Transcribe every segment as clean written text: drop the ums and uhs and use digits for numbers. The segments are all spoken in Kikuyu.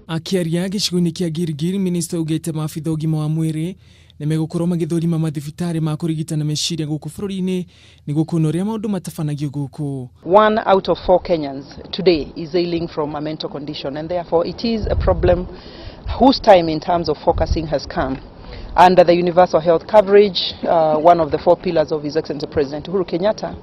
Akĩaria gĩcigo-inĩ kĩa Gilgil, minista augĩte maabitha ũgima wa mwĩrĩ nĩ megũkorwo magĩthũrima mathibitarĩ ma kũrigitana meciria gũkũ bũrũri-inĩ nĩguo kuona ũrĩa maũndũ matabanagio gũkũ. One out of four Kenyans today is ailing from a mental condition, and therefore it is a problem whose time in terms of focusing has come. Under the universal health coverage, one of the four pillars of His Excellency President Uhuru Kenyatta,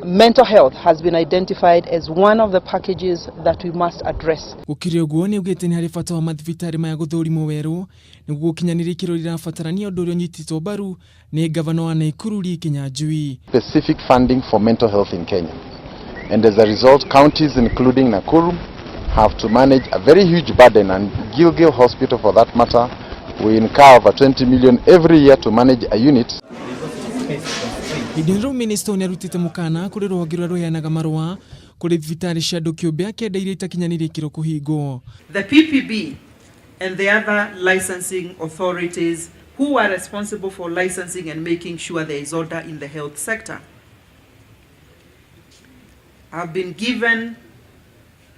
mental health has been identified as one of the packages that we must address. Gũkĩrĩ ũguo, nĩ augĩte nĩ harĩ bata wa mathibitarĩ maya gũthũrimwo werũ nĩguo gũkinyanĩria ikĩro iria irabatarania, ũndũ ũrĩa ũnyitĩtwo mbaru nĩ ngavana wa Nakuru Lee Kinyanjui. Specific funding for mental health in Kenya. And as a result, counties including Nakuru have to manage a very huge burden, and Gilgil Hospital for that matter, we incur over 20 million every year to manage a unit. Hĩndĩ ĩno minista nĩ arutĩte mũkana kũrĩ rũhonge rũrĩa rũheanaga marũa kũrĩ thibitarĩ cia andũ kĩũmbe, akĩenda iria itakinyanĩirie ikĩro kũhingwo. The PPB and the other licensing authorities who are responsible for licensing and making sure there is order in the health sector have been given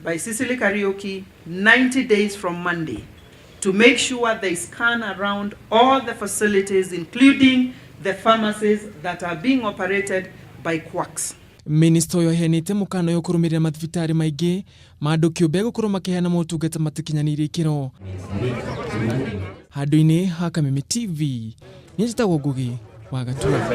by Sicily Kariuki 90 days from Monday to make sure they scan around all the facilities, including the pharmacies that are being operated by quacks. Minista ũyũ aheanĩte mũkana ũyũ kũrũmĩrĩra mathibitarĩ maingĩ ma andũ kĩũmbe gũkorwo makĩheana motungata matakinyanĩirie ikĩro. Handũ-inĩ ha Kameme TV, nĩ njĩtagwo Ngugi wa Gatua.